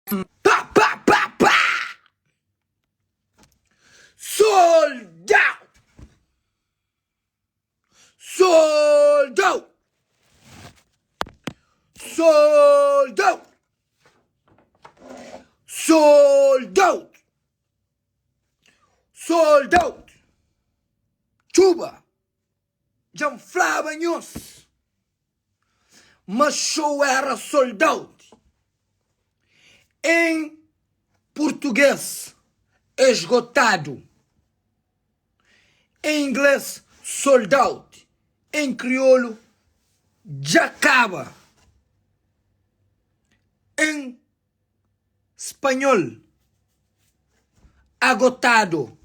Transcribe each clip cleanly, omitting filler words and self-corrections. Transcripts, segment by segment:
Pa pa pa pa! Sold out! Sold out! Sold out! Sold out! Sold out! Txuba! Dja N flaba nhos ma show era sold out. Em purtuguês, esgotado. Em inglês, sold out. Em kriolu, dja kaba. Em spanhol, agotado,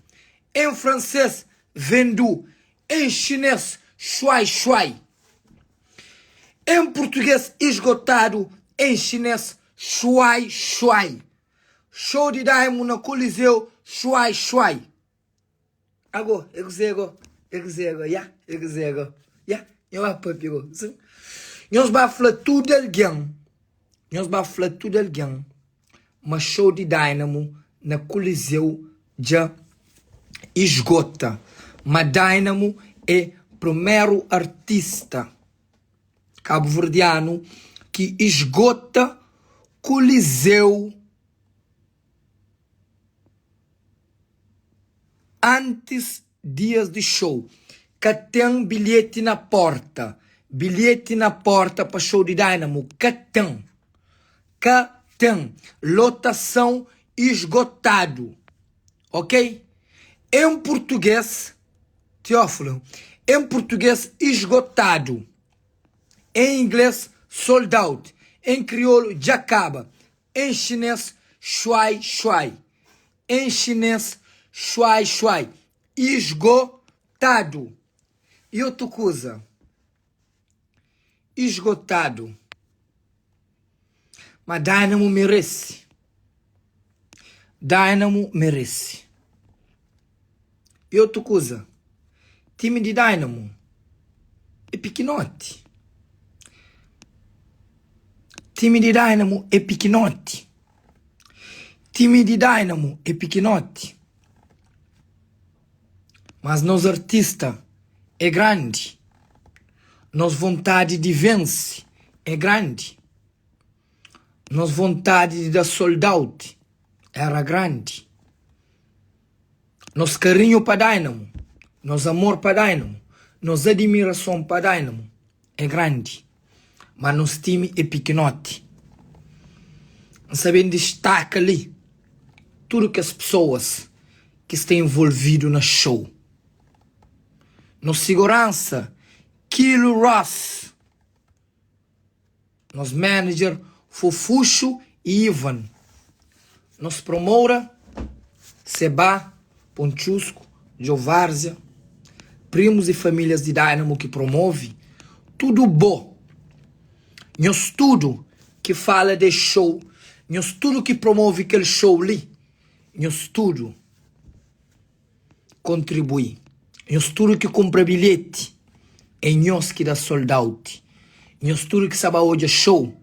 em francês, vendu, em chinês, shuai shuai, em português, esgotado, em chinês, shuai shuai. Show di Dynamo na Coliseu, shuai shuai. Ago, é kuzê go? É kuzê go? Ya, é kuzê go? Ya, nho ba papia go. Sin. Nhos ba fla tudu algen, nhos ba fla tudu algen ma show di Dynamo na Coliseu dja esgota. Ma Dynamo é primeru artista kabuverdianu ki esgota Coliseu. Antis dias di show ka ten bilheti na porta Bilheti na porta pa show di Dynamo ka ten Ka ten Lotason isgotadu Ok Em purtuges Teófilo Em purtuges isgotadu Em ingles sold out Em kriolu dja kaba Em chinês, shuai shuai. Em chinês, shuai shuai. Esgotadu. E otu kuza, esgotadu. Ma Dynamo merese. Dynamo merese. E otu kuza, timi di Dynamo é pikinoti. Timi di Dynamo é pikinoti. Timi di Dynamo é pikinoti. Mas nos artista é grandi. Nos vontadi di vense é grandi. Nos vontadi di da sold out era grandi. Nos karinhu pa Dynamo, nos amor pa Dynamo, nos adimirason pa Dynamo é grandi, ma nos timi é pikinoti. N sa ben distaka li tudu kes pesoas ki sta envolvidu na show. Nos siguransa Kilo Ross. Nos manager Fofuxu y Ivan. Nos promoura Sebah, Pontxusku, Djo Várzea, primus y famílias di Dynamo ki promove, tudu bo. Nhos tudu ki fala des show, nhos tudu ki promove kel show li, nhos tudu. kontribui. Nhos tudu ki kunpra bilheti é nhos ki da sold out. Nhos tudu ki sa ba odja show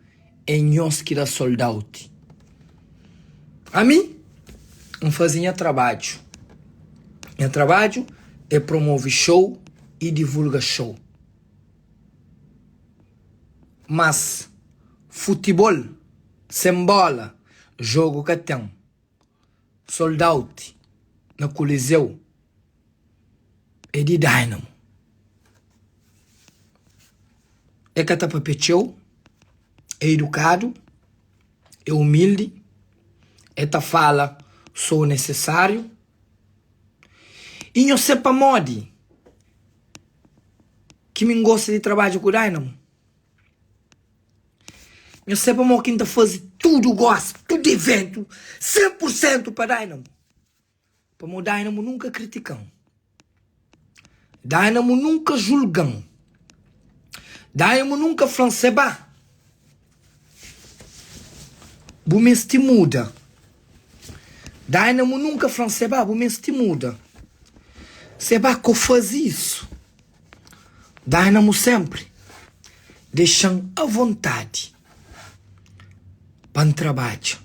é nhos ki da sold out. Ami N faze nha trabadju. Nha trabadju é promove show y divulga show. Mas futibol sen bola jogu ka ten. Sold out na Coliseu é di Dynamo. É ka ta papia txeu, é edukadu, é umildi, é ta fala so o nesesáriu. I nhos se pamodi ki mi ngosta di trabadja ku Dynamo? Nhos sabe pamodi ki N ta faze tudu gosi, tudu iventu, 100 pur sentu pa Dynamo? Pamodi Dynamo nunka kritika-m. Dynamo nunka julga-m. Dynamo nunka fla-m, Seba, bu meste muda. Dynamo nunka fla-m, Seba, bu meste muda. Seba, ka bu faze isu. Dynamo sempri dexa-m avontadi pa N trabadja.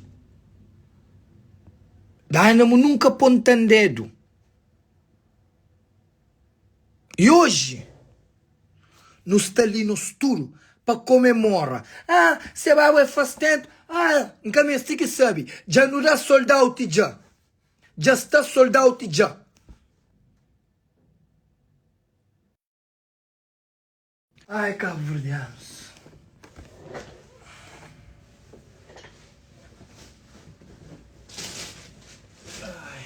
Dynamo nunka ponta-m dedu. I oji nu sta li nos tudu pa komemora. Ah, se ba bo é fastentu. Ah, N ka meste ki sabe. Dja nu da sold out dja. Dja sta sold out dja. Ai cabo-verdianos. Ai.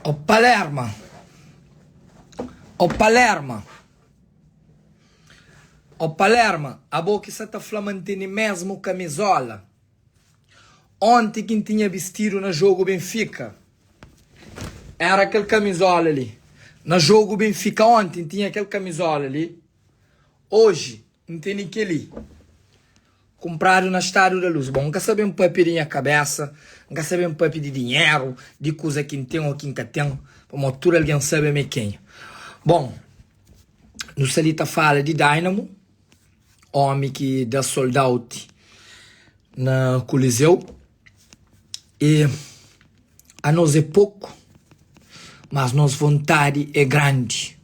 Ó Palerma, ó Palerma. Ó Palerma, abo ki sa ta fla ma N tene mesmu kamizola Onti ki N tinha bistidu na jogu Benfika Era kel kamizola li Na jogu Benfika onti N tinha kel kamizola li Oji N tene kel-li Kunpradu na Stadu da Luz Bon, N ka sa ben papia di nha kabésa N ka sa ben papia di dinheru Di kuza ki N ten ô ki N ka ten Pamodi tudu algen sabe mi é kenha Bon, nu sta li ta fala di Dynamo Ómi ki da sold out na Kulizeu E anos é poku Mas nos vontadi é grandi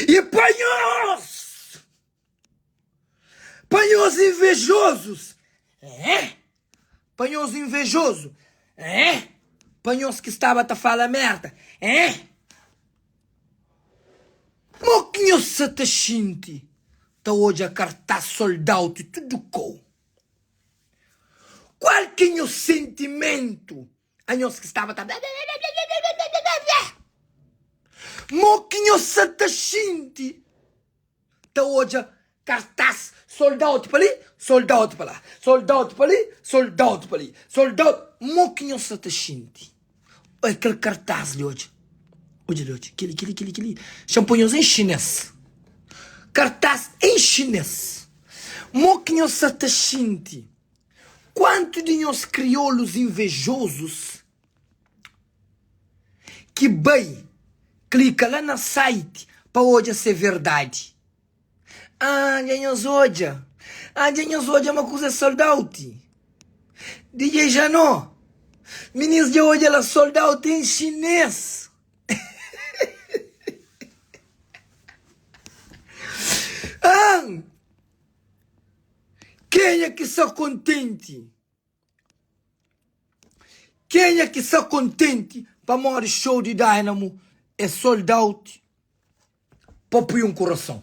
E pa nhos! Pa nhos invejozus, eh! Pa nhos invejozu, eh! Pa nhos ki staba ta fala merda, eh! Mo ki nhos sa ta xinti ta odja kartaz sold out tudu kou? Kual ki nhos sentimentu a nhos ki staba ta blablablablablablablabla? Mo ki nhos sa ta xinti ta odja kartaz sold out pa li, sold out pa la, sold out pa li, sold out pa li, sold out. Mo ki nhos sa ta xinti? Oi, kel kartaz li, odja. Odja li, odja. Kili, kili, kili, kili. Xa-m poi nhos en xinês. Kartaz en xinês. Mo ki nhos sa ta xinti? Kuantu di nhos kriolus invejozus ki bai klika la na site pa odja se verdadi? Ah, dja nhos odja. Ah, dja nhos odja ma kuza é sold out. DJ Janó, minis dja odja la sold out em chinês. Ah, kenha ki sa kontenti? Kenha ki sa kontenti pamodi show di Dynamo é sold out? Pa pui un kurason.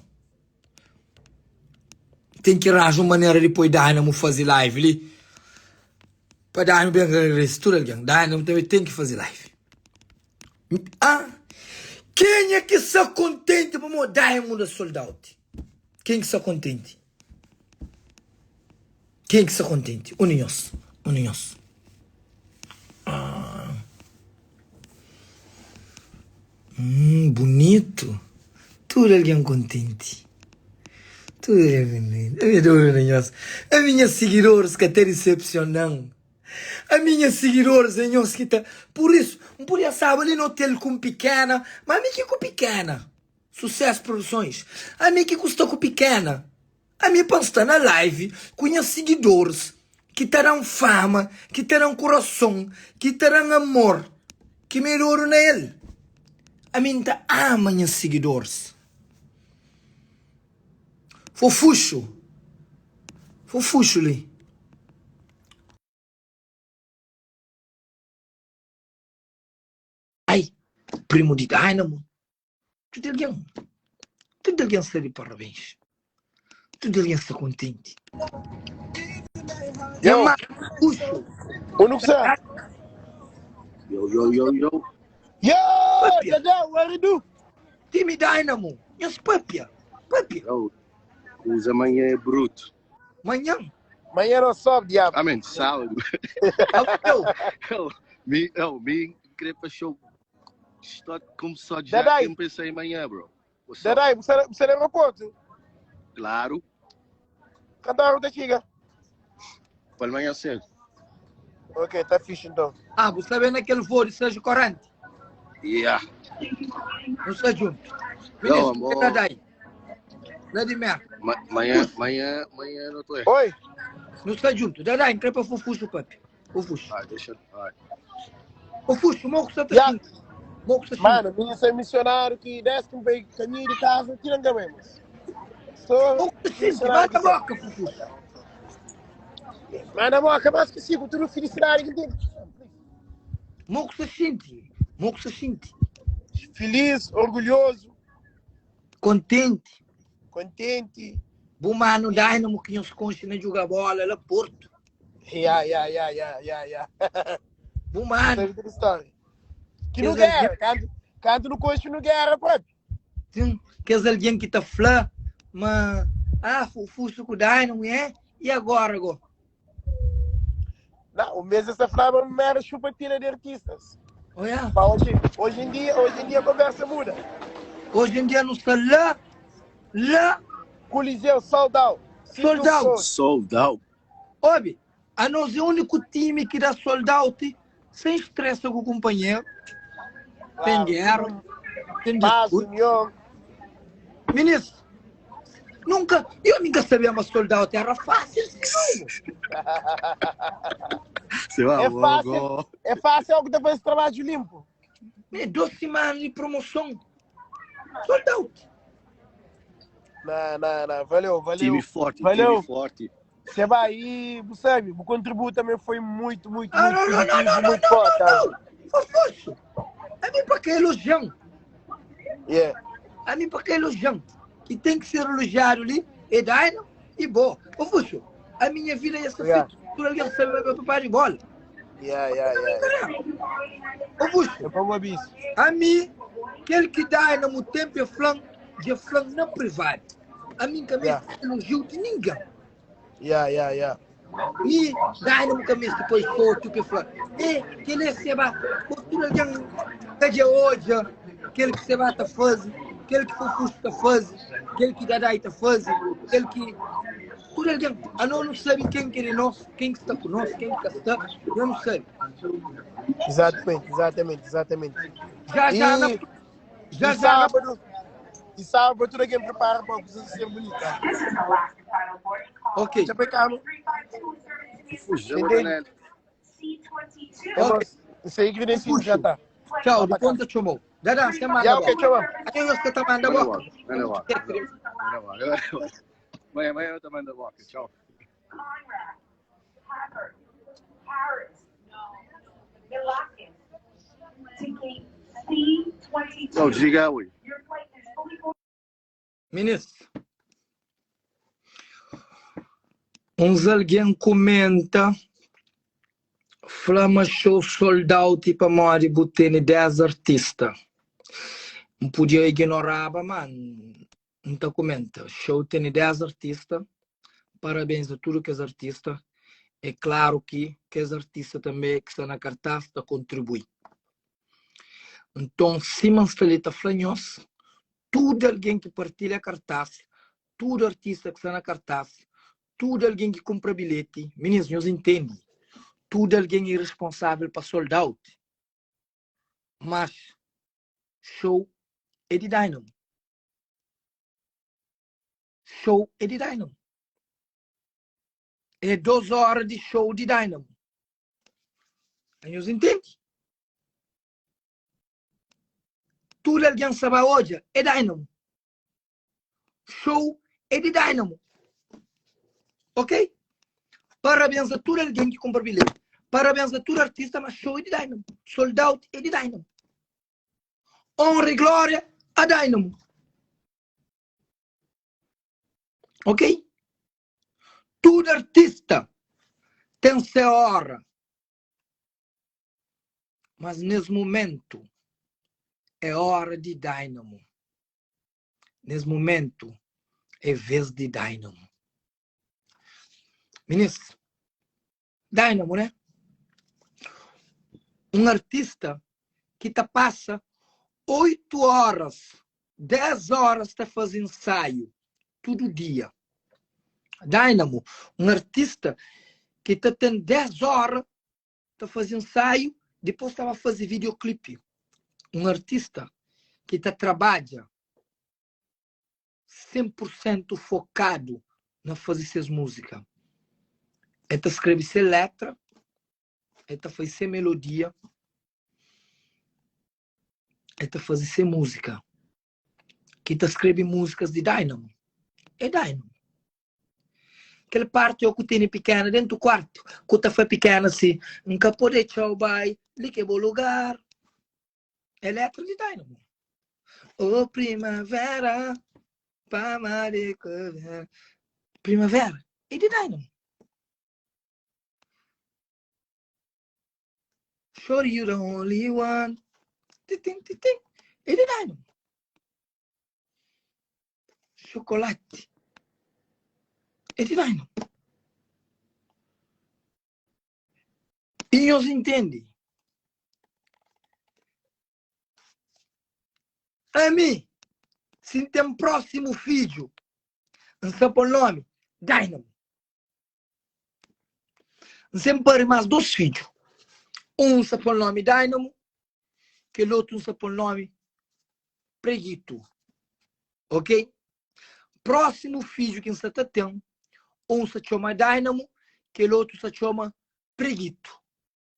Ten ki ranja un manera di poi Dynamo faze live li. Pa Dynamo ben agradese tudu algen. Dynamo tanbe ten ki faze live. Ah, kenha ki sa kontenti pamodi Dynamo da sold out? Ken ki sa kontenti? Ken ki sta kontenti? Undi nhos? Undi nhos? Ah. Hum, bunitu. Tudu algen kontenti. Tudu algen kontenti. Ami adoru na nhos. Ami nhas sigidoris ka ta disepsiona-m. Ami nhas sigidoris é nhos ki ta. Pur isu, N podia staba li na otel ku un pikena, ma ami ki ku pikena. Sucesso Produções Ami ki ku sta ku pikena Ami pa N sta na live ku nha siguidores Ki ta dan fama, ki ta dan kurason Ki ta dan amor Ki mi adoru na el Ami N ta ama nha siguidores Fofuxu Fofuxu li. Ai, primo di Dynamo. Tudu algen, tudu algen sta di parabéns. Tudu algen sta kontenti. Nha Yo, mano, Uxo. onde que você? Yo, yo, yo, yo. Yo, Papia. Dada, what you do? Time Dynamo. Nhos papia. Papia. Yo, usa amanhã é bruto. Manhã. Manhã não sobe, diabo. Amém, sábado. Abreu. Eu, me, eu, me querer para show. Está começou já Dadai. que eu pensei amanhã, bro. What's up? Dadai, você, você no aeroporto? Claro, Cantar da chega. para amanhã cedo. Ok, tá fixe então. Ah, bu sabe na kel voo di 6:40? Yeah. Nu sta djuntu. Não, Ministro, amor. Dadai. Lá di Merca. Manhã, manhã, manhã não tô aí. Oi, Nu sta djuntu. Dadai, N kre pa Fufuxu papia. Fufuxu. Ah, deixa. Vai. Fufuxu, mo ku sa ta Ya. xinti? Mo ku sa xinti? mano, minha sou missionário que desce que veio caminho de casa, tira cabemos. Sou Mo ku sa xinti? missionário Manda que boka, Fufuxu. Manda boca, mas que sigo, tudo felicidade que tem. Mo ku sa xinti? Mo ku sa xinti? Feliz, orgulhoso, Kontenti. contente. Bu manu Dynamo ki nhos konxe na djuga bola la Porto. Ya, ya, ya, ya, ya, ya. Bu manu. Sabe toda história. Que no Kes algen, guerra, canto, canto no coxo no guerra próprio. sim, kes algen ki ta fla ma ah, Fufuxu ku Dynamo, é? E agora, go? Não, o mês essa flava não era chupa-pila de artistas. Olha, Pá, hoje, hoje em dia, hoje em dia a conversa muda. hoje em dia não está lá, lá, Coliseu, sold out. 5 mil sold out. pessoas. Sold out. Obi, a nós é o único time que dá sold out sem estresse com o companheiro, sem Claro, guerra, tudo sem paz, disputa. união. Ministro, nunca, eu nunca sabia mas sold out era fácil, não. Você vai É fácil, logo. é fácil algo que faz esse trabalho limpo. É duas semanas de promoção, sold out. Não, não, não. Valeu, valeu. Time forte, time Valeu. forte. Você vai aí, você sabe, o contributo também foi muito, muito, Ah, muito não, não, não, positivo, não, não, muito não, forte. não, tá? não. Fofuxo, a mim para que elogiam? Yeah. A mim para que elogiam? Que tem que ser elogiado ali, é Dino e boa. Fofuxo, a minha vida ia ser Yeah. feita por alguém saber meu papai de bola. Yeah, yeah, yeah. Fofuxo, É para o aviso. a mim, aquele que dá no tempo é flan, de flan na privado. A mim também Yeah. elogio de ninguém. Yeah, yeah, yeah. E dá no caminho depois foto que fala. E que ele seba, tudo alguém que hoje, aquele que seba tá faz, aquele que fufuxo tá faz, aquele que dadai tá faz, aquele que tudo alguém, a não não sabe quem que é nós, quem que está conosco, quem que está, eu não sei. Exatamente, exatamente, exatamente. Já já na, E, já e já na, sábado, e sábado tudo alguém prepara para a coisa ser bonita. OK. Deixa eu cá, Fugiu, Entende? né? É, Ok. mas isso aí credencial já tá. Tchau, depois te chamou. Dada, você manda Já, ok, boca. tchau. Aí você tá manda Manda boca. boca, manda boca. Manda boca. Manda boca. Amanhã, amanhã eu também mando boca. Tchau. Não, desliga, ui. Ministro. Uns alguém comenta Flama show sold out pa modi bu tene 10 artista. N podia ignoraba, ma N ta comenta. Show tene 10 artista. Parabéns a tudo kes artista. É claro ki kes artista també ki sta na cartaz ta contribui. Nton, sima N sta li ta fla nhos, tudo alguém ki partilha cartaz, tudo artista ki sta na cartaz, tudo alguém ki kumpra bilhete, minis, nhos intendi, tudo alguém é responsável pa sold out. Mas show é di Dynamo. Show é di Dynamo. É 2 horas de show di Dynamo. Nhos intendi? Tudo alguém sabe hoje é Dynamo. Show é de Dynamo. Ok? Parabéns a todo alguém que compra bilhete. Parabéns a todo artista, mas show é de Dynamo. Sold out é de Dynamo. Honra e glória a Dynamo. Ok? Todo artista tem sua hora. Mas nesse momento é hora de Dynamo. Nesse momento é vez de Dynamo. Ministro, Dynamo, né? Um artista que tá passa 8 horas, 10 horas tá fazendo ensaio todo dia. Dynamo, um artista que tá tendo 10 horas Ta faze nsaiu, dipôs ta ba faze videoclipe. Un artista ki ta trabadja 100% fokadu na faze ses múzika. El ta skrebe se letra, el ta faze se melodia, el ta faze se múzika. Ki ta skrebe múzikas di Dynamo é Dynamo. Kel parti ô ku tene pikena dentu kuartu ku ta fla pikena si, N ka pode txau bai, li ke bo lugar. É letra di Dynamo. Oh primavera, pa mare Primavera é di Dynamo. Shorty you the only one. Titin, titin. É di Dynamo. Chocolate. É di Dynamo. E nhos intende? Ami, si N ten prósimu fidju, N sta pô-l nómi Dynamo. N sen pari más dôs fidju. Un sta pô-l nómi Dynamo, kel otu N sta pô-l nómi Preguitu. Ok? Prósimu fidju ki N sta ta ten, un sta txoma Dynamo, kel otu sta txoma Preguitu.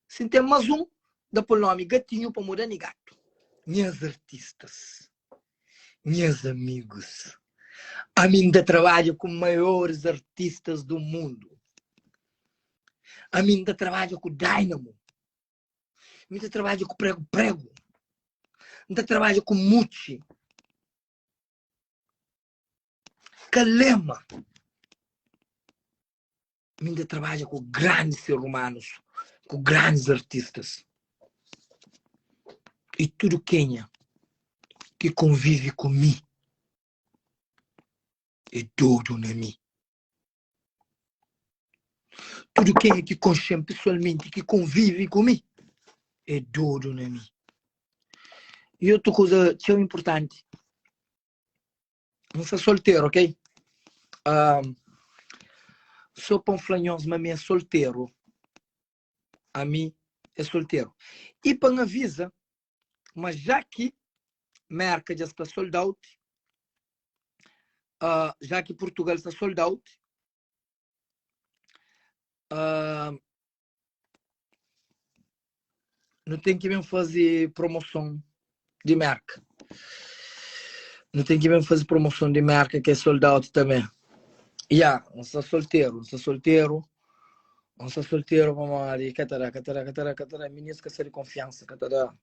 Si N ten más un, N ta pô-l nómi Gatinhu pamodi N é gatu. Nhas artistas, nhas amigus, ami N ta trabadja ku maioris artistas du mundu. Ami N ta trabadja ku Dynamo, mi ta trabadja ku Prego Prego, N ta trabadja ku Mucci, Kalema. Mi N ta trabadja ku grandis ser humanus, ku grandis artistas. I tudu kenha ki konvivi ku mi é dodu na mi. Tudu kenha ki konxe-m pesoalmenti, ki konvivi ku mi, é dodu na mi. I otu kuza txeu inpurtanti. N sta solteru, ok? Um, sô pa N fla nhos ma mi é solteru. Ami é solteru. I pa N aviza ma já ki Merka dja sta sold out, uh, já ki Portugal sta sold out, uh, Nu ten ki ben faze promoson di Merka. Nu ten ki ben faze promoson di Merka ki é sold out tanbê. Ya, N sta solteru, N sta solteru, N sta solteru pamodi ka ta da, ka ta da, ka ta da, ka ta da, minis ka sta di konfiansa, ka ta da.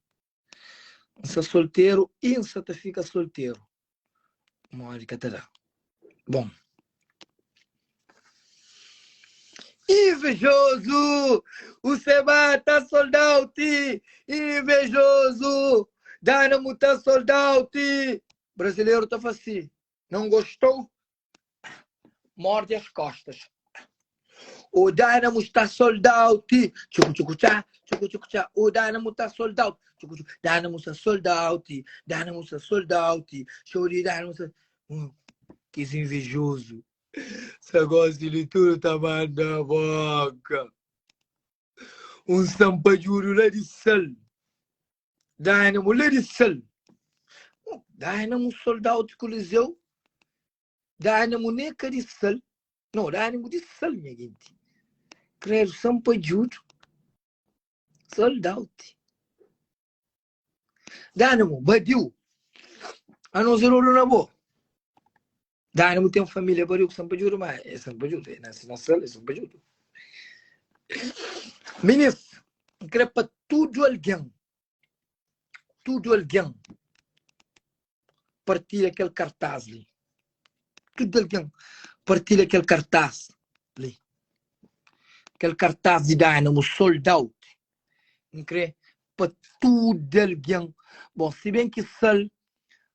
N sta solteru i N sta ta fika solteru. Modi ka ta da. Bon. Invejoso! O Seba tá sold out! Invejoso! Dynamo tá sold out! Brasileiro tá faz assim. Não gostou? Morde as costas. O Dynamo está sold out. Tchucu tchucu tchá, tchucu tchucu tchá. O Dynamo está sold out. Tchucu tchucu. Dynamo está sold out. Dynamo está sold out. Show de Dynamo está. Hum, que invejoso. Esse gosta de tudo tá manda boca. Um sampadjuro lá de sal. Dynamo lá de sal. Dynamo sold out Coliseu. Dynamo ne ka di sal. No, Dynamo di sal, nha genti. Credo, Sampadjudo, sold out. Dynamo, badiu. Anos é dodu na bo. Dynamo tem família badiu ku Sampadjudo, mas é Sampadjudo, é nasce na sal, é Sampadjudo. Minis, N kre pa tudu algen, tudu algen partilha kel kartaz li. Tudu algen partilha kel kartaz li. Kel kartaz di Dynamo sold out. N kre pa tudu algen. Bon, si ben ki Sal,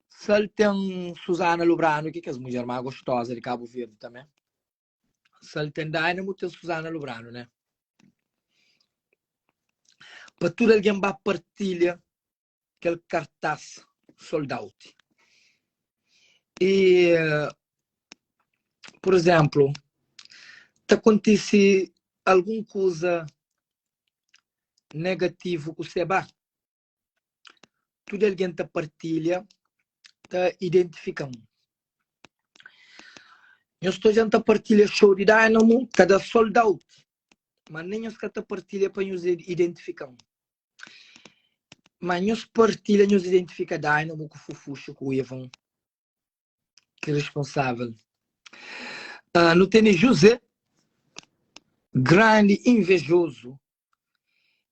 Sal ten Suzana Lubrano, ki é kes mudjer más gostoza di Kabu Verdi tanbe. Sal ten Dynamo, ten Suzana Lubrano, né? Pa tudu algen ba partilha kel kartaz sold out. E, pur izénplu, ta kontise algun kuza. negativu ku seba. Tudu algen ta partilha, ta identifika-m. Nhos ta odja-m ta partilha show di Dynamo, ta da sold out, ma nen nhos ka ta partilha pa nhos identifika-m. Ma nhos partilha, nhos identifika Dynamo ku Fufuxu ku Ivan. Ki responsável. Uh, nu tene José, grandi invejoso.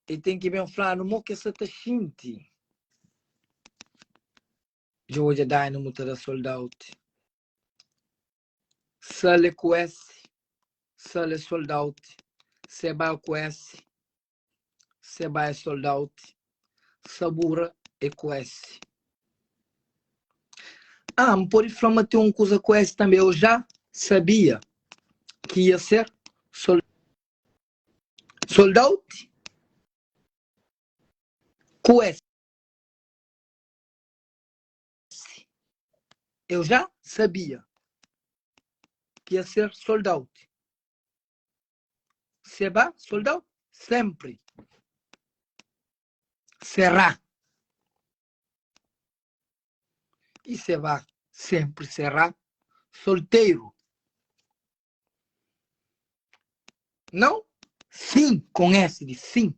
E ten ki ben fla-nu mo ke sa ta xinti. Dja odja Dynamo ta da sold out. Sal é ku S, sal é sold out. Seba ku S, Seba é sold out, sabura é ku S. Ah, N pode fla ma ten un kuza ku S tanbe. Eu já sabia ki ia ser sold sold out ku S. Eu já sabia ki ia ser sold out. Seba sold out sempre será. E Seba sempre será solteiro. Não? Sim, com S de sim.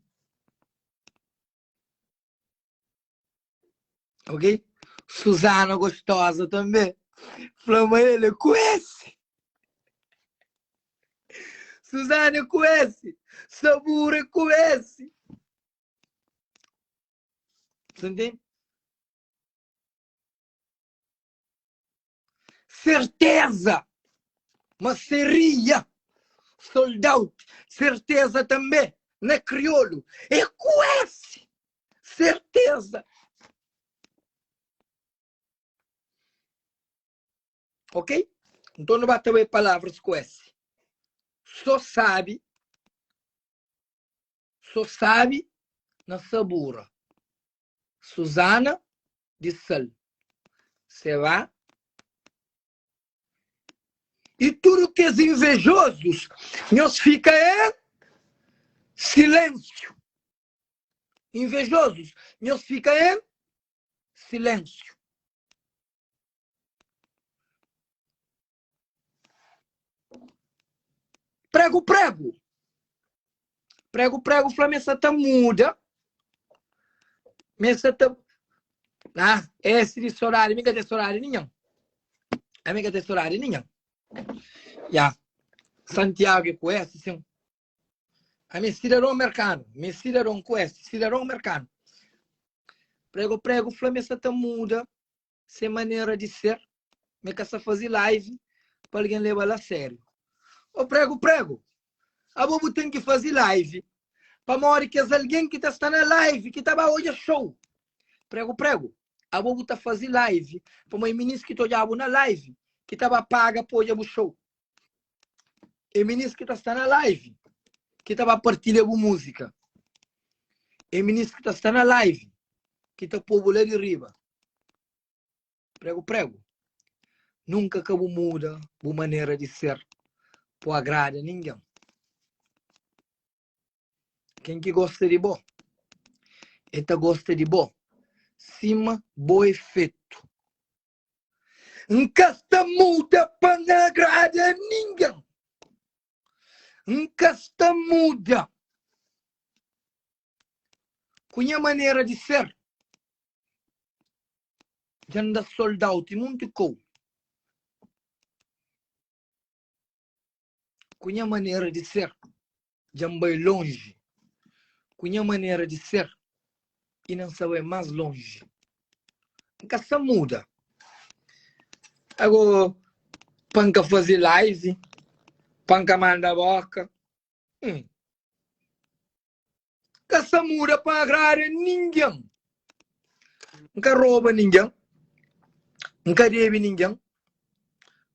Ok? Suzana gostosa também. Flama ele com S. Suzana com S. Sabura com S. Você entende? Certeza! Ma seria sold out. Certeza também. Na crioulo. É com S. Certeza. Ok? Então não bate bem palavras com S. Só sabe, só sabe na sabura. Suzana di sal. Será? E tudu kes invejosos, nhos fika em silêncio. Invejosos, nhos fika em silêncio. Prego, prego. Prego, prego, fla mesa ta muda. Mesa ta. Ah, esse de saudade, mi ka tem saudade ninhun. A mi ka tem saudade ninhun. Ya. Santiago é com S, sim. A mi é cidadão americano. Mi é cidadão com S, cidadão americano. Prego, prego, fla mesa ta muda. Se manera di ser, me ka sa fazi live pa algen leba-l a sériu. Ô pregu pregu, abo bu ten ki fazi live pamodi kes algen ki ta sta na live ki ta ba odja show. Pregu pregu, abo bu ta fazi live pamodi minis ki ta odja-bu na live ki ta ba paga pa odja bu show. É minis ki ta sta na live ki ta ba partilha bu múzika. É minis ki ta sta na live ki ta pô-bu la di riba. Pregu pregu. Nunka ka bu muda bu manera di ser pa agrada ningen. Ken ki gosta di bo, e ta gosta di bo sima bo é fetu. N ka sta muda pa N agrada ningen. N ka sta muda ku nha manera di ser. Dja N da sold out munti kou. Ku nha manera di ser, dja N bai lonji. Ku nha manera di ser, inda N sa bai más lonji. N ka sa muda. Ago, pa N ka faze live, pa N ka manda boka, hum. Ka sa muda pa agrada ningen. N ka roba ningen, N ka debe ningen,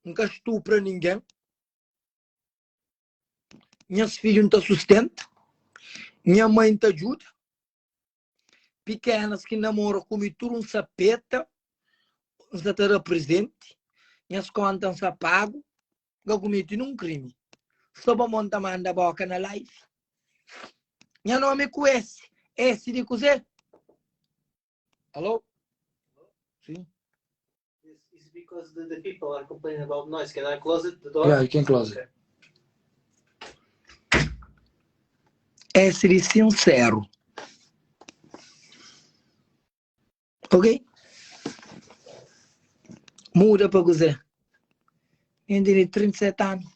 N ka stupra ningen. Nhas fidju N ta sustenta, nha mai N ta djuda. Pikenas ki namora ku mi tudu N sa peta, N sa ta da prezenti, nhas konta N sa pagu. N ka kumeti nun krimi. So pamodi N ta manda boka na live. Nha nomi é ku S. S di kuzê? Alô? Sim. It's because the, the people are complaining about noise. Can I close it, the door? Yeah, you can close it. S di sincero. Ok? Muda pa kuzê? Mi N tene 37 anu.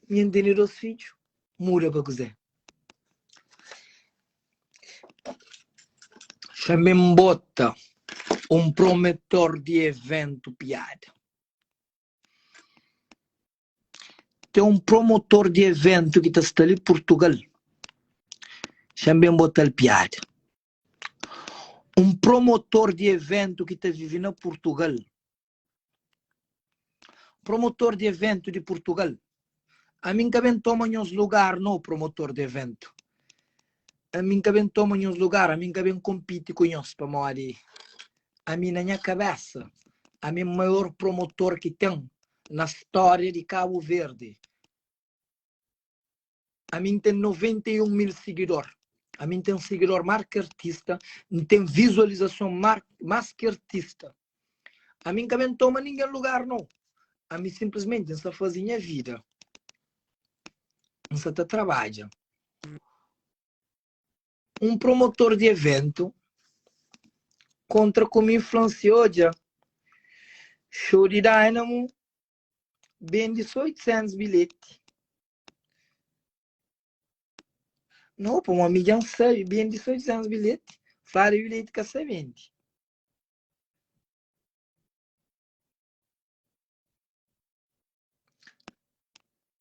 Mi N tene dos fidju. Muda pa kuzê? Xa-me bota un promotor di eventu piada. Ten un promotor di eventu ki ta sta li Purtugal. Xa-me ben bota-l piada. Un promotor di eventu ki ta vive na Purtugal. Promotor di eventu di Purtugal. Ami N ka ben toma nhos lugar no, promotor di eventu. Ami N ka ben toma nhos lugar, ami N ka ben konpiti ku nhos pamodi ami na nha kabesa, ami é maior promotor ki ten na stória di Kabu Verdi. Ami N ten 91 mil sigidor. Ami N ten sigidor más ki artista, N ten vizualizason más ki artista. Ami N ka ben toma ningen lugar no. Ami sinplismenti N sta faze nha vida. N sta ta trabadja. Un promotor di eventu kontra ku mi fla-m si odja show di Dynamo bende so 800 bilheti. No, pamodi mi dja N sabe, bende so 800 bilheti, fladu bilheti ka sa bende.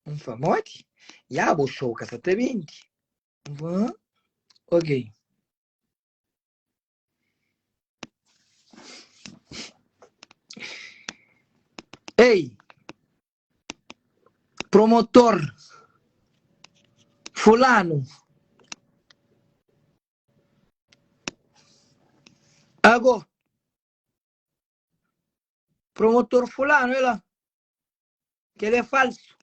N fla, modi? Ya, bo show ka sa ta bende. N fla, hã? Ok. Ei! Promotor fulanu. Ago, promotor fulanu, e la, kel é falsu.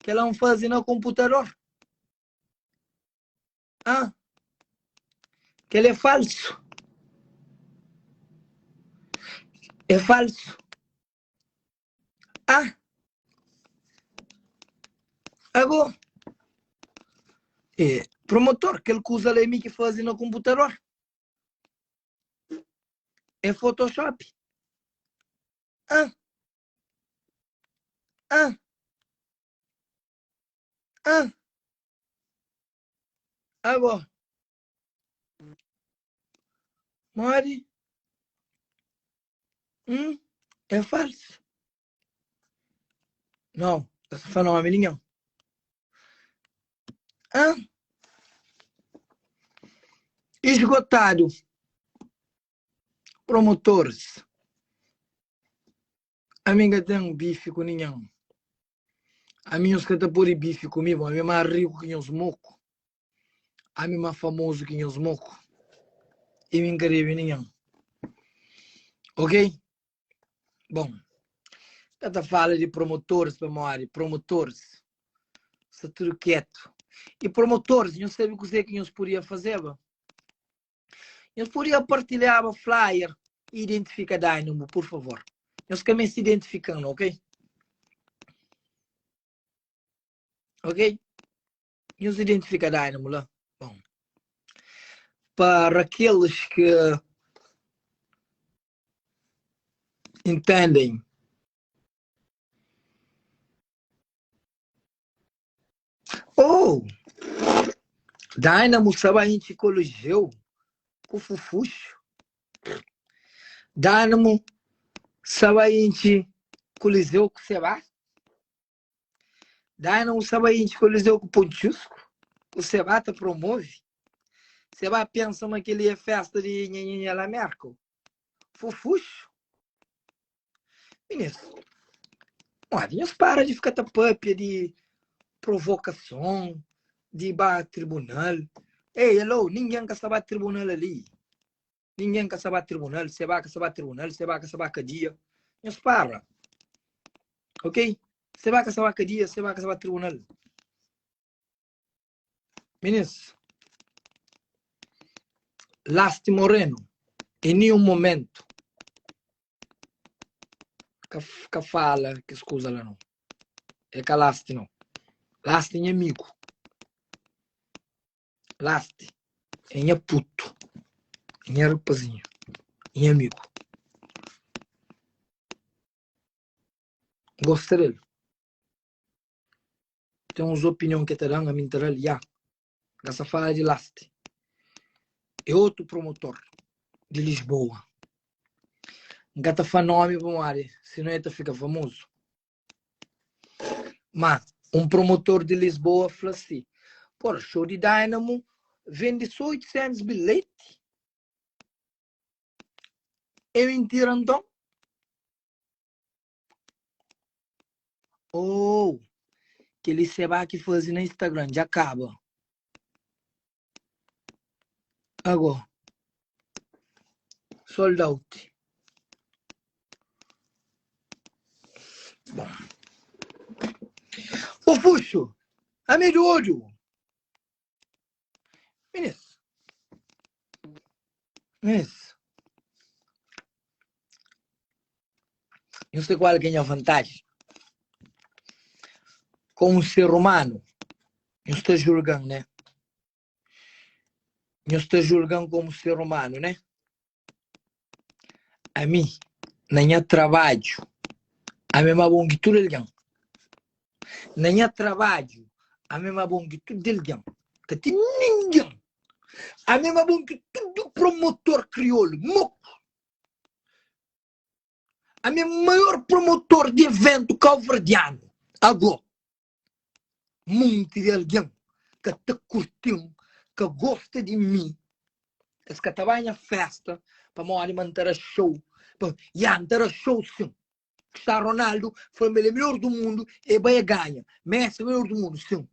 Kel-la N faze na konputador. Ah, kel é falsu. É falsu. Ah! Ago, é, promotor, kel kuza la é mi ki faze na konputador. É Photoshop. Ah! Ah! Ah! Ago, modi? Hum, é falso. Não, tá falando nome nenhum. Hã? Esgotado. Promotores. Ami ka ten bife ku ninhun. Ami nhos ka ta pode bife ku mi, bom, ami é mais rico que nhos moco. Ami más famozu ki nhos moku i mi N ka debe ningen. Ok? Bon, ka ta fala di promotoris pamodi promotoris sta tudu ketu. I promotoris, nhos sabe kuzê ki nhos podia fazeba? Nhos podia partilhaba flyer i identifika Dynamo, pur favor. Nhos ka meste identifika-m, ok? Ok? Nhos identifika Dynamo la? Bom, para aqueles que entendem Oh! Dynamo sa ba intxi Coliseu ku fufuxu. Dynamo sa ba intxi Coliseu ku seba. Dynamo sa ba intxi Coliseu ku pontxusku. Ku seba ta promove. Seba pensa ma kel-li é festa di nhanhanha la Merka. Fufuxu. Minis, modi nhos para di fika ta papia di provokason, di ba tribunal. Ei, hello, ningen ka sta ba tribunal ali. Ningen ka sta ba tribunal, seba ka sta ba tribunal, seba ka sta ba kadia. Nhos para. Ok? Seba ka sta ba kadia, seba ka sta ba tribunal. Minis. Lasti Moreno, em nenhum momento ka, ka fala kes kuza la não. É ka Lasti não. Lasti é nha amigo. Lasti é nha puto. É nha rapazinho. É nha amigo. Gosta del. Ten uns opinion ke ta dan, ami N ta dal, ya. N ka sa fala di Lasti. É otu promotor di Lisboa. N ka ta fla nomi pamodi sino el ta fika famozu. Ma un promotor di Lisboa fla si, Pora, show di Dynamo vende so 800 bilheti? É mintira nton? Oh, kel-li seba ki faze na Instagram dja kaba. Ago, sold out. Bom. Ô Fuxo, ami dodu. Minis. Minis. Não sei qual que é a vantagem. Como ser humano, não está julgando, né? Não está julgando como ser humano, né? Ami, na nha trabadju, ami é más bon ki tudu algen. Na nha trabadju, ami é más bon ki tudu algen. Ka ten ningen. Ami é más bon ki tudu promotor kriolu, moku. Ami é maior promotor di eventu kauverdianu. Ago, Munti di algen ka ta kurti-m, ka gosta di mi. Es ka ta bai nha festa pamodi ma N ta da xou. Ya, N ta da xou sin. Cristiano Ronaldo fla ma el é melhor do mundu, e bai e ganha. Messi é melhor do mundu, sin.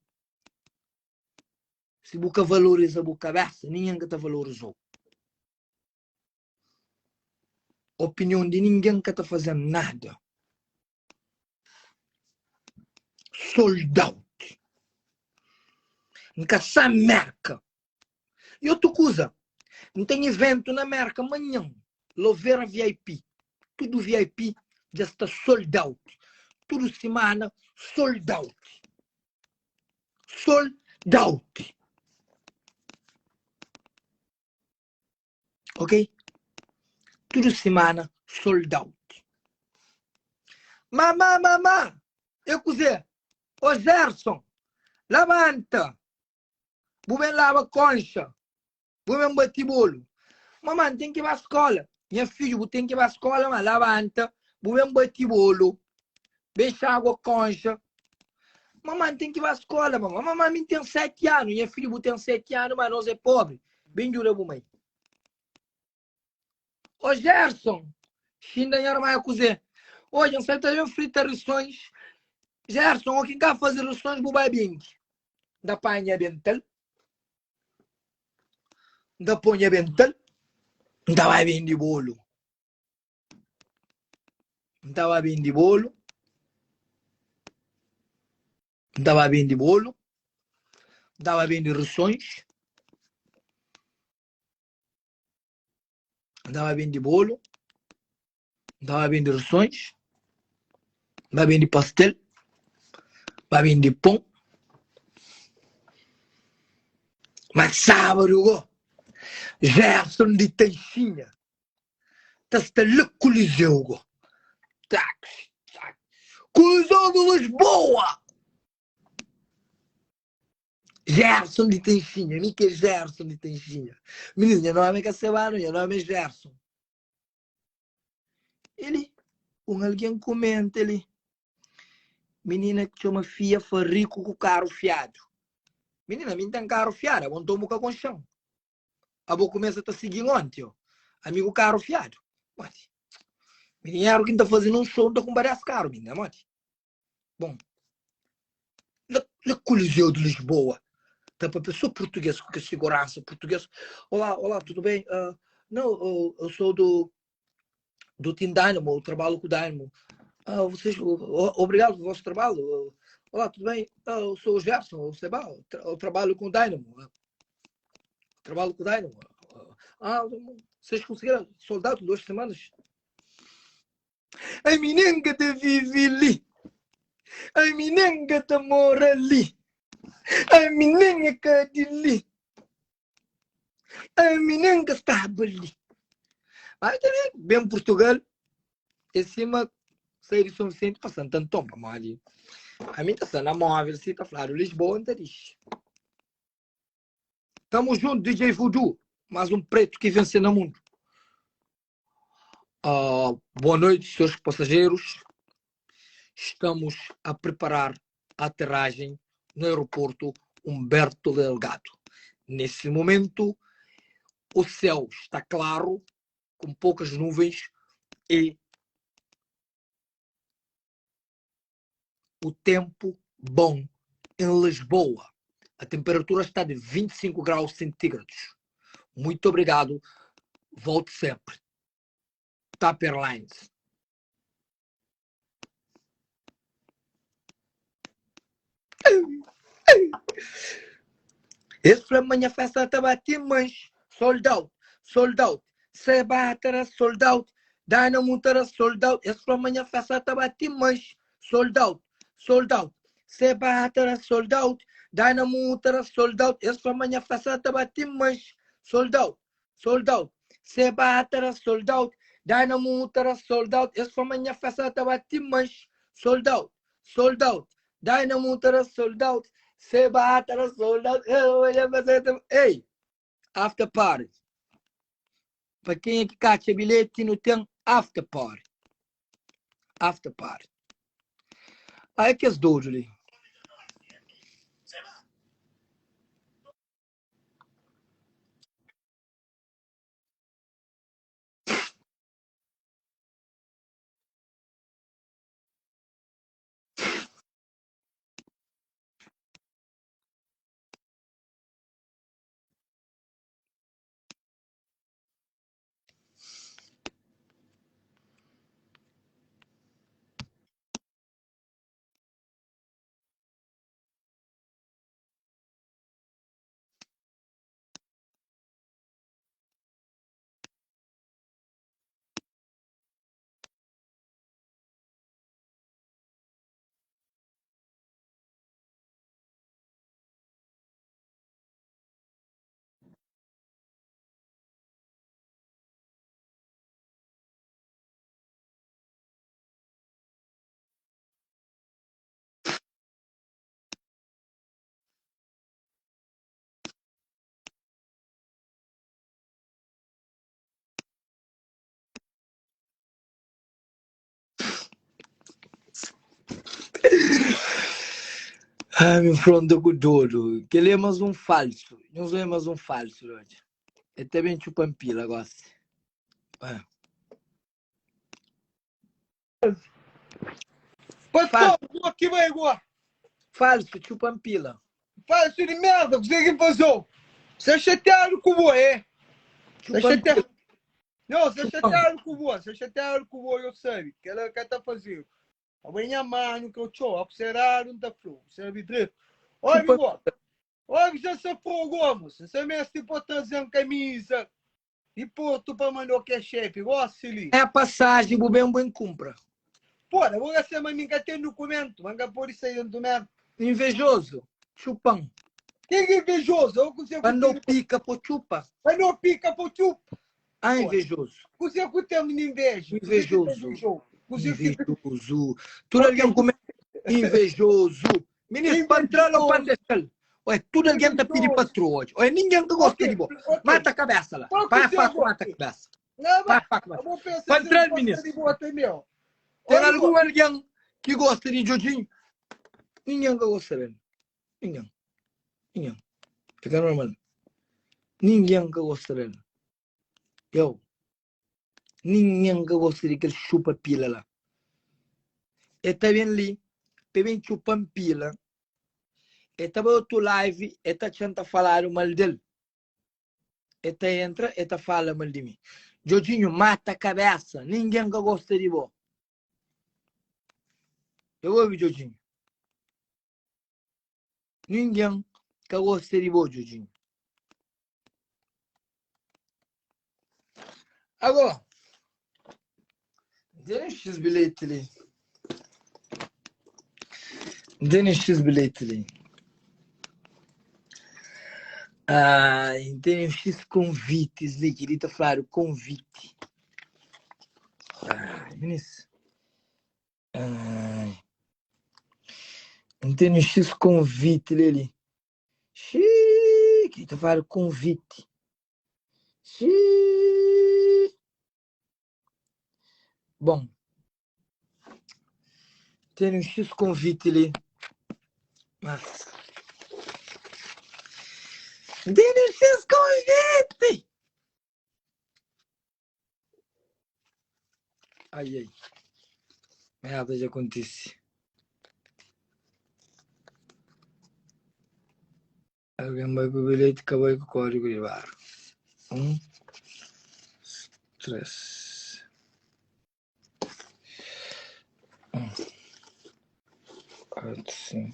Si bu ka valoriza bu kabesa, ningen ka ta valorizou. Opinion di ningen ka ta faze-m nada. Sold out. N ka sa Merka. E otu kuza, N ten iventu na Merka manhan, Lovera VIP. Tudu VIP dja sta sold out. Tudu simana sold out. Sold out. Ok? Tudu simana sold out. Mamá, mamá, é kuzê? Ô Gerson, labanta! Bu ben laba konxa, bu ben bati bolu. Mamá, N ten ki ba skola. Nha fidju, bu ten ki ba skola, ma labanta, bu ben bati bolu, ben xagua konxa. Mamá, N ten ki ba skola, mamá. Mamá, mi N ten 7 anu. Nha fidju, bu ten 7 anu, ma nos é pobri. Ben djuda bu mai. Ô Gerson, xinda nha irmã é kuzê? Odja, N sa ta ben frita risons. Gerson, ô ki N ka faze risons, bu ba bindi. N ta panha bental, N ta poi nha bental, N ta ba bindi bolu. N ta ba bindi bolu. N ta ba bindi bolu. N ta ba bindi risons. N ta ba bindi bolu. N ta ba bindi risons. N ba bindi pastel. Ba bindi pon. Mas sábadu go, Gerson di Taixinha ta sta la Coliseu go. Taxi, taxi. Coliseu de Lisboa! Gerson di Teixinha, mi ki é Gerson di Teixinha. Mininu, nha nomi é ka Sebano, nha nomi é Gerson. E li, un algen kumenta li, minina ki txoma Fia fa riku ku karu fiadu. Minina, mi N ten karu fiadu, abo nton bu ka konxe-m. Abo kumesa ta sigi-m onti, o. Ami ku karu fiadu. Modi? Mi dinheru ki N ta faze nun show, N ta kunpra 10 karu, minina, modi? Bon, la, la Coliseu de Lisboa, ta papia só português, ku kes segurança português. Olá, olá, tudo bem? Uh, não, eu, eu sou do, do Team Dynamo, eu trabalho com o Dynamo. Ah, vocês, obrigado pelo vosso trabalho. Olá, tudo bem? Ah, eu sou o Gerson, o Seba, eu, tra eu trabalho com o Dynamo. Trabalho com o Dynamo. Ah, vocês conseguiram sold out em duas semanas? A minenga te vive li. A minenga te mora li. A minenga ka di li. A minenga staba li. Mas também, bem Portugal, é cima sair de São Vicente para Santo Antão, pamodi ami ta sta na móvel si ta fladu Lisboa, N ta dixi. Tamo junto, DJ Voodoo, mais um preto que vence no mundo. Uh, boa noite, senhores passageiros. Estamos a preparar a aterragem no aeroporto Humberto Delgado. Nesse momento, o céu está claro, com poucas nuvens e o tempo bom em Lisboa. A temperatura está de 25 graus centígrados. Muito obrigado. Volte sempre. TAP Airlines. Esse foi a minha festa tá bate mas sold out, sold out. Seba tara sold out, Dynamo tara sold out. Esse foi a minha festa tá bate mas sold out, sold out. Seba tara sold out, Dynamo tara sold out. Esse foi a minha festa tá bate mas sold out, sold out. Seba tara sold out, Dynamo tara sold out. Esse foi a minha festa tá bate mas sold out, sold out. Dynamo tara sold out, Seba tara sold out. Ei, after party. Pa quem é que cacha bilhete não tem after party. After party. Aí que és doido ali. Ai, me fronta ku dodu. Kel é mas um falso. Nhos é mas um falso, Roger. É também chupa pila, gosta. É. Pastor, boa que vai agora. Falso, chupa pila. Falso de merda, você que passou. Você é chateado com o é? Você é chateado. Não, você é chateado com o você é chateado com o eu sei. Que ela quer tá fazendo. A minha mano que eu tchou, observar não tá flor, você é direito. Olha, boa. Olha, já se afogou, moço. Você mestre pode trazer uma camisa e Porto para mandar o que é chefe, gosta ali. É a passagem, o bem bem compra. Pô, eu vou gastar, mas ninguém tem documento, mas pôr isso aí dentro mesmo. Invejoso, chupão. Quem é invejoso? Eu consigo Quando pica, pô, chupa. Quando pica, pô, chupa. Ah, invejoso. Você que tem inveja. Invejoso. Invejoso. Tudo alguém come invejoso. Ministro, para entrar ou para deixar? Ué, tudo alguém tá pedindo patroa hoje. Ué, ninguém que gosta de boa. Mata a cabeça lá. Vai a faca, mata a cabeça. Não, Vai a faca, mata. Para entrar, ministro. Tem algum alguém que gosta de Jojinho? Ninguém que gosta dele. Ninguém. Ninguém. Fica normal. Ninguém que gosta dele. Eu. Ninguém que gosta de aquele chupa pila lá. Eu tá bem ali, tá bem chupando pila. Eu tava outro live, eu tá tentando falar o mal dele. Eu tá entra, eu tá fala mal de mim. Jorginho, mata a cabeça. Ninguém que gosta de bom. Eu ouvi, Jorginho. Ninguém que gosta de bom, Jorginho. Agora, N tene X bilheti li. N tene X bilheti li. Ah, N tene X konvitis li, ki li ta fladu konviti. Ah, minis. Ah, N tene X konviti li li. Xii, ki ta fladu konviti. Xii. Bon, tene un X konviti li, mas N tene un X konviti! Ai, ai, merda dja kontise. Algen bai ku bilheti ka bai ku kódigu di bara. 1, 3. 1, 4, 5.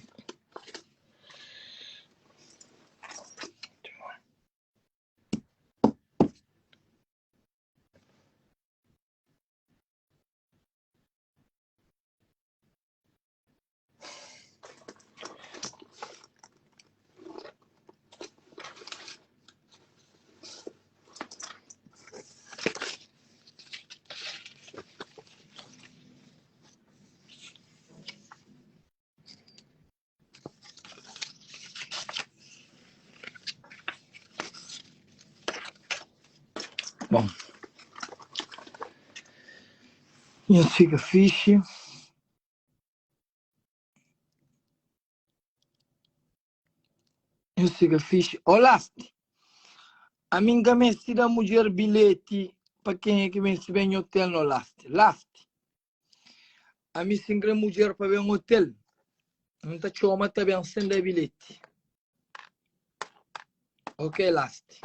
Bom, nhos fika fixi. Nhos fika fixi. Ó lasti, ami N ka meste da mudjer bilheti pa kenha ki meste ben hotel no lasti. Lasti, ami si N kre mudjer pa ben hotel, N ta txoma ta ben sen da bilheti. Ok lasti.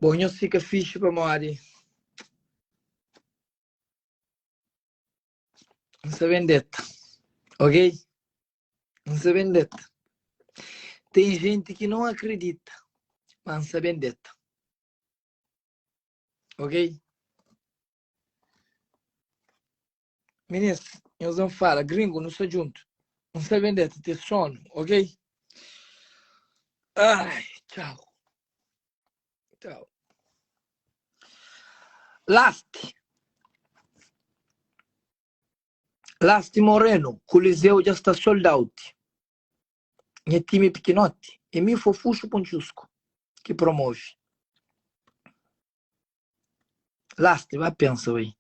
Bon, nhos fika fixi pamodi N sta ben deta, ok? N sta ben deta. Tem gente ki não acredita, ma N sta ben deta. Ok? Minis, nhos não fala, gringo, nu sta junto. N sta ben deta, te sono, ok? Ai, tchau. Tchau. Lasti. Lasti Moreno, Coliseu dja sta sold out. Nha time pikinoti é mi Fofuxu Pontxusku ki promove. Lasti, ba pensa bai.